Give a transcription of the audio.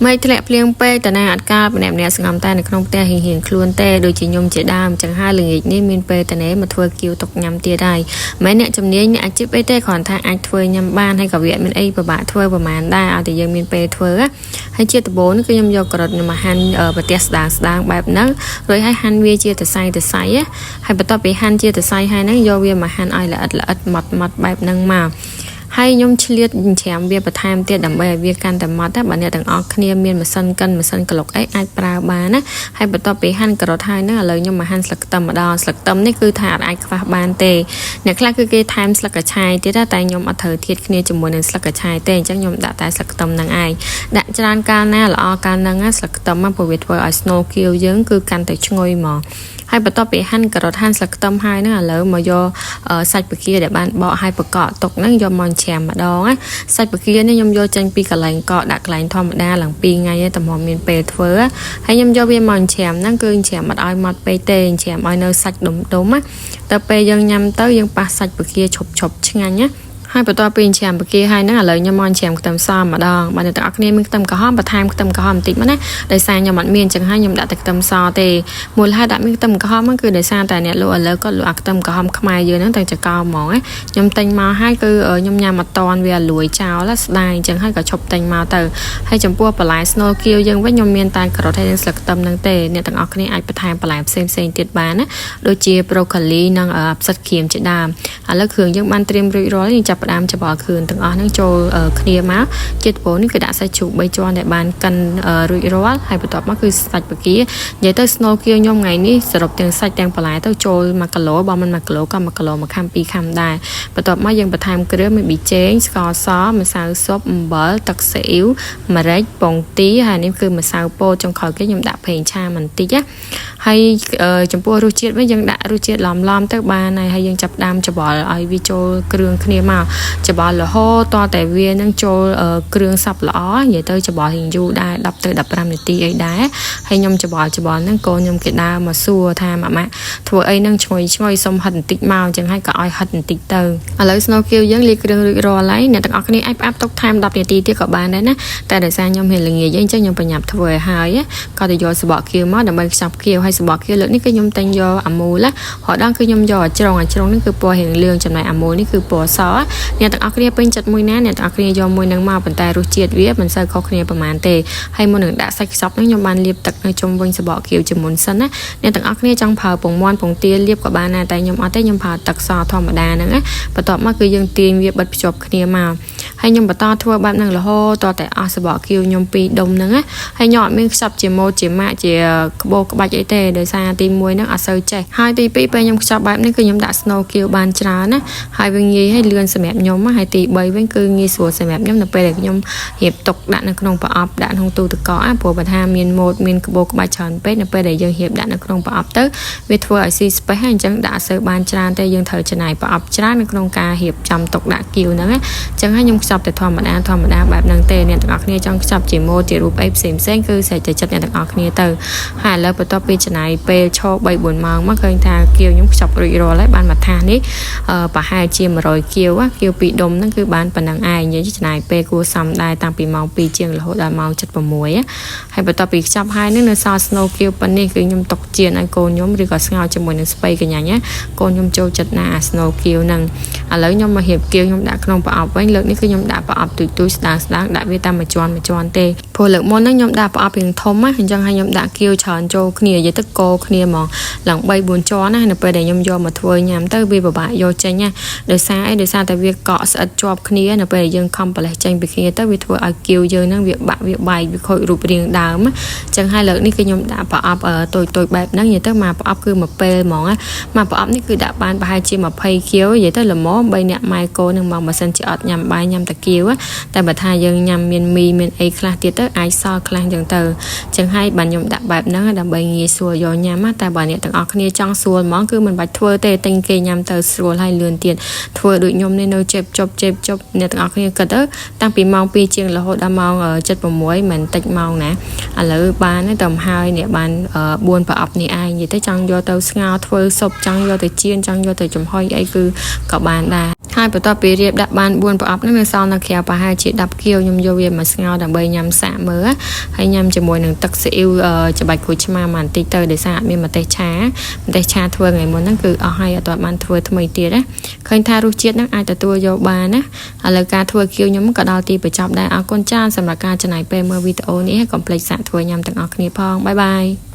មេឃធ្លាក់ភ្លៀងពេកតាណាអត់កាលម្នាក់ម្នាក់សង្ងំតែនៅក្នុងផ្ទះរៀងៗខ្លួនទេដូចជាខ្ញុំជាដើមចឹងហើយល្ងាចនេះមានពេលតនេមកធ្វើគៀវទុកញ៉ាំទៀតហើយមិនអ្នកជំនាញអ្នកអាជីពអីទេគ្រាន់ថាអាចធ្វើញ៉ាំបានហើយក៏វាអត់មានអីពិបាកធ្វើប្រហែលដែរឲ្យតែយើងមានពេលធ្វើណាហើយជាដំបូងនេះគឺខ្ញុំយកការ៉ុតខ្ញុំមកហាន់ប្រទេសស្ដាងស្ដាងបែបហ្នឹងរួចហើយហាន់វាជាតសៃតសៃណាហើយបន្ទាប់ពីហាន់ជាតសៃហើយហ្នឹងយកវាមកហាន់ឲ្យល្អិតល្អិតម៉ត់ម៉ត់បែបហ្នឹងមកហើយខ្ញុំឆ្លៀតចិញ្ច្រាំវាបន្ថែមទៀតដើម្បីឲ្យវាកាន់តែម៉ត់ណាបើអ្នកទាំងអស់គ្នាមានម៉ាស៊ីនកិនម៉ាស៊ីនក្លុកអីអាចប្រើបានណាហើយបន្ទាប់ពីហាន់ការ៉ុតហើយហ្នឹងឥឡូវខ្ញុំមកហាន់ស្លឹកខ្ទឹមម្ដងស្លឹកខ្ទឹមនេះគឺថាអាចខ្វះបានទេអ្នកខ្លះគឺគេថែមស្លឹកកញ្ឆាយទៀតណាតែខ្ញុំអត់ត្រូវធៀបគ្នាជាមួយនឹងស្លឹកកញ្ឆាយទេអញ្ចឹងខ្ញុំដាក់តែស្លឹកខ្ទឹមហ្នឹងឯងដាក់ច្រើនកាលណាល្អកាលហ្នឹងណាស្លឹកខ្ទឹមហ្នឹងព្រោះវាធ្វើឲ្យ ស្នូលខៀវយើងគឺកាន់តែឈ្ងុយហ្មងហើយបន្ទាប់ពីហាន់ការ៉ុតហាន់ស្លឹកខ្ទឹមហើយហ្នឹងឥឡូវមកយកសាច់បង្គាដែលបានបកហើយបកកទុកហ្នឹងយកមកច្រាមម្ដងណាសាច់បង្គានេះខ្ញុំយកចេញពីកន្លែងកកដាក់កន្លែងធម្មតាឡើង2ថ្ងៃឯងតែមកមានពេលធ្វើហើយខ្ញុំយកវាមកច្រាមហ្នឹងគឺច្រាមអត់ឲ្យម៉ត់ពេកទេច្រាមឲ្យនៅសាច់ដុំដុំណាទៅពេលយើងញ៉ាំទៅយើងប៉ះសាច់បង្គាឈប់ឈប់ឆ្ងាញ់ណាហើយបន្ទាប់ពីច្រាមបង្គាហើយហ្នឹងឥឡូវខ្ញុំមកច្រាមខ្ទឹមសម្ដងបើអ្នកទាំងអស់គ្នាមានខ្ទឹមក្រហមបន្ថែមខ្ទឹមក្រហមបន្តិចមកណាដោយសារខ្ញុំអត់មានអញ្ចឹងហើយខ្ញុំដាក់តែខ្ទឹមសទេមូលហេតុដាក់មានខ្ទឹមក្រហមហ្នឹងគឺដោយសារតែអ្នកលក់ឥឡូវគាត់លក់អាខ្ទឹមក្រហមខ្មែរយើងហ្នឹងតែចកោហ្មងណាខ្ញុំទិញមកហើយគឺខ្ញុំញ៉ាំអត់តាន់វាលួយចោលស្ដាយអញ្ចឹងហើយក៏ឈប់ទិញមកទៅហើយចំពោះបន្លែស្នូលគៀវយើងវិញខ្ញុំមានតែការ៉ុតហើយនិងស្លឹកខ្ទឹមហ្នឹងទេអ្នកទាំងអស់គ្នាអាចបន្ថែមបន្លែផ្សេងផ្សេងទៀតបានណាដូចជាប្រូកូលីនិងផ្សិតក្រៀមជាដើមឥឡូវគ្រឿងយើងបានត្រៀមរួចរាល់យើងចាប់ផ្ដើមច្បល់គ្រឿងទាំងអស់ហ្នឹងចូលគ្នាមកជាដំបូងនេះគឺដាក់សាច់ជ្រូក3ជាន់ដែលបានកិនរួចរាល់ហើយបន្ទាប់មកគឺសាច់បង្គានិយាយទៅស្នូលគៀវខ្ញុំថ្ងៃនេះសរុបទាំងសាច់ទាំងបន្លែទៅចូល1គីឡូបើមិន1គីឡូក៏1គីឡូ1ខាំ2ខាំដែរបន្ទាប់មកយើងបន្ថែមគ្រឿងមានប៊ីចេងស្ករសម្សៅស៊ុបអំបិលទឹកស៊ីអ៊ីវម្រេចពងទាហើយនេះគឺម្សៅពោតចុងក្រោយគេខ្ញុំដាក់ប្រេងឆាបន្តិចណាហើយចំពោះរសជាតិវិញយើងដាក់រសជាតិឡំៗទៅបានហើយហើយយើងចាប់ផ្ដើមច្បល់ឲ្យវាចូលគ្រឿងគ្នាមកច្បល់រហូតតតែវានឹងចូលគ្រឿងសព្វល្អនិយាយទៅច្បល់រៀងយូរដែរ10ទៅ15នាទីអីដែរហើយខ្ញុំច្បល់ច្បល់ហ្នឹងកូនខ្ញុំគេដើរមកសួរថាម៉ាម៉ាធ្វើអីហ្នឹងឈ្ងុយឈ្ងុយសុំហិតបន្តិចមកអញ្ចឹងហើយក៏ឲ្យហិតបន្តិចទៅឥឡូវស្នូលគៀវយើងលាយគ្រឿងរួចរាល់ហើយអ្នកទាំងអស់គ្នាអាចផ្អាប់ទុកថែម10នាទីទៀតក៏បានដែរណាតែដោយសារខ្ញុំរៀនល្ងាចអញ្ចឹងខ្ញុំប្រញាប់ធ្វើឲ្យហើយក៏ទៅយកសបកគៀវមកដើម្បីខ្ចប់គៀវហើយសបកគៀវលើកនេះគឺខ្ញុំទិញយកអាមូលណារដងគឺខ្ញុំយកអាជ្រុងអាជ្រុងនេះគឺពណ៌រៀងលឿងចំណែកអាមូលនេះគឺពណ៌សអ្នកទាំងអស់គ្នាពេញចិត្តមួយណាអ្នកទាំងអស់គ្នាយកមួយនឹងមកប៉ុន្តែរសជាតិវាមិនសូវខុសគ្នាប្រហែលទេហើយមុននឹងដាក់សាច់ខ្ចប់នេះខ្ញុំបានលាបទឹកនៅជុំវិញសបកគៀវជាមុនសិនណាអ្នកទាំងអស់គ្នាចង់ប្រើពងមាន់ពងទាលាបក៏បានដែរតែខ្ញុំអត់ទេខ្ញុំប្រើទឹកសធម្មតាហ្នឹងណាបន្ទាប់មកគឺយើងទាញវាបិទភ្ជាប់គ្នាមកហើយខ្ញុំបន្តធ្វើបែបហ្នឹងរហូតតតែអស់សបកគៀវខ្ញុំពីរដុំហ្នឹងណាហើយខ្ញុំអត់មានខ្ចប់ជាម៉ូតជាម៉ាក់ជាក្បោក្បាច់អីទេដោយសារទី1ហ្នឹងអត់សូវចេះហើយទី2ពេលខ្ញុំខ្ចប់បែបនេះគឺខ្ញុំដាក់ស្នូលគៀវបានច្រើនណាហើយវាងាយហើយលឿនសម្រាប់ខ្ញុំហើយទី3វិញគឺងាយស្រួលសម្រាប់ខ្ញុំនៅពេលដែលខ្ញុំរៀបទុកដាក់នៅក្នុងប្រអប់ដាក់ក្នុងទូទឹកកកព្រោះបើថាមានម៉ូតមានក្បោក្បាច់ច្រើនពេកនៅពេលដែលយើងរៀបដាក់នៅក្នុងប្រអប់ទៅវាធ្វើឲ្យស៊ី space ហើយអញ្ចឹងដាក់អត់សូវបានច្រើនទេយើងត្រូវចំណាយប្រអប់ច្រើននៅក្នុងការរៀបចំទុកដាក់គៀវហ្នឹងណាអញ្ចឹងហើយខ្ញុំខ្ចប់តែធម្មតាធម្មតាបែបហ្នឹងទេអ្នកទាំងអស់គ្នាចង់ខ្ចប់ជាម៉ូតជារូបអីផ្សេងផ្សេងគឺស្រេចតែចិត្តអ្នកទាំងអស់គ្នាទៅហើយឥឡូវបន្ទាប់ពីចំណាយពេលឈរ3 4ម៉ោងមកឃើញថាគៀវខ្ញុំខ្ចប់រួចរាល់ហើយបានមួយថាសនេះប្រហែលជា100គៀវគៀវពីរដុំហ្នឹងគឺបានប៉ុណ្ណឹងឯងនិយាយចំណាយពេលគួរសមដែរតាំងពីម៉ោង2ជាងរហូតដល់ម៉ោង7:06ហើយបន្ទាប់ពីខ្ចប់ហើយនឹងនៅសល់ស្នូលគៀវប៉ុណ្នេះគឺខ្ញុំទុកចៀនឲ្យកូនខ្ញុំឬក៏ស្ងោរជាមួយនឹងស្ពៃកញ្ញាញ់ណាកូនខ្ញុំចូលចិត្តណាអាស្នូលគៀវហ្នឹងឥឡូវខ្ញុំមករៀបគៀវខ្ញុំដាក់ក្នុងប្រអប់វិញលើកនេះគឺខ្ញុំដាក់ប្រអប់ទូចទូចស្ដាងស្ដាងដាក់វាតាមមួយជាន់មួយជាន់ទេព្រោះលើកមុនហ្នឹងខ្ញុំដាក់ប្រអប់រៀងធំណាអញ្ចឹងហើយខ្ញុំដាក់គៀវច្រើនចូលគ្នានិយាយទៅកោគ្នាហ្មងឡើង3 4ជាន់ណានៅពេលដែលខ្ញុំយកមកធ្វើញ៉ាំទៅវាពិបាកយកចេញណាដោយសារអីដោយសារតែវាកក់ស្អិតជាប់គ្នានៅពេលដែលយើងខំប្រលេះចេញពីគ្នាទៅវាធ្វើឲ្យគៀវយើងហ្នឹងវាបាក់វាបែកវាខូចរូបរាងដើមអញ្ចឹងហើយលើកនេះគឺខ្ញុំដាក់ប្រអប់តូចតូចបែបហ្នឹងនិយាយទៅមកប្រអប់គឺមួយពេលហ្មងណាមកប្រអប់នេះគឺដាក់បានប្រហែលជា20គៀវនិយាយទៅល្មម3នាក់ម៉ែកូននឹងមកបើសិនជាអត់ញ៉ាំបាយញ៉ាំតាគៀវតែបើថាយើងញ៉ាំមានមីមានអីខ្លះទៀតទៅអាចសល់ខ្លះអញ្ចឹងទៅអញ្ចឹងហើយបានខ្ញុំដាក់បែបហ្នឹងដើម្បីងាយស្រួលយកញ៉ាំតែបើអ្នកទាំងអស់គ្នាចង់ស្រួលហ្មងគឺមិនបាច់ធ្វើទេទិញគេញ៉ាំទៅស្រួលហើយលឿនទៀតធ្វើដូចខ្ញុំនេះនៅ នៅជេបជប់ជេបជប់អ្នកទាំងអស់គ្នាគិតទៅតាំងពីម៉ោង2ជាងរហូតដល់ម៉ោង7:06មិនតិចម៉ោងណាឥឡូវបានតែហើយនេះបាន4ប្រអប់នេះឯងនិយាយទៅចង់យកទៅស្ងោរធ្វើស៊ុបចង់យកទៅចៀនចង់យកទៅចំហុយអីគឺក៏បានដែរហើយបន្ទាប់ពីរៀបដាក់បាន4ប្រអប់ហ្នឹងនៅសល់នៅក្រៅប្រហែលជា10គីឡូខ្ញុំយកវាមកស្ងោរដើម្បីញ៉ាំសាកមើលហើយញ៉ាំជាមួយនឹងទឹកស៊ីអ៊ីវច្បាច់ក្រូចឆ្មាបន្តិចទៅដោយសារអត់មានម្ទេសឆាម្ទេសឆាធ្វើថ្ងៃមុនហ្នឹងគឺអស់ហើយអត់ទាន់បានធ្វើថ្មីទៀតណាឃើញថារសជាតិហ្នឹងអាចទទួលយកបានណាឥឡូវការធ្វើគៀវខ្ញុំក៏ដល់ទីបញ្ចប់ដែរអរគុណច្រើនសម្រាប់ការចំណាយពេលមើលវីដេអូនេះកុំភ្លេចសាកធ្វើញ៉ាំទាំងអស់គ្នាផង bye bye.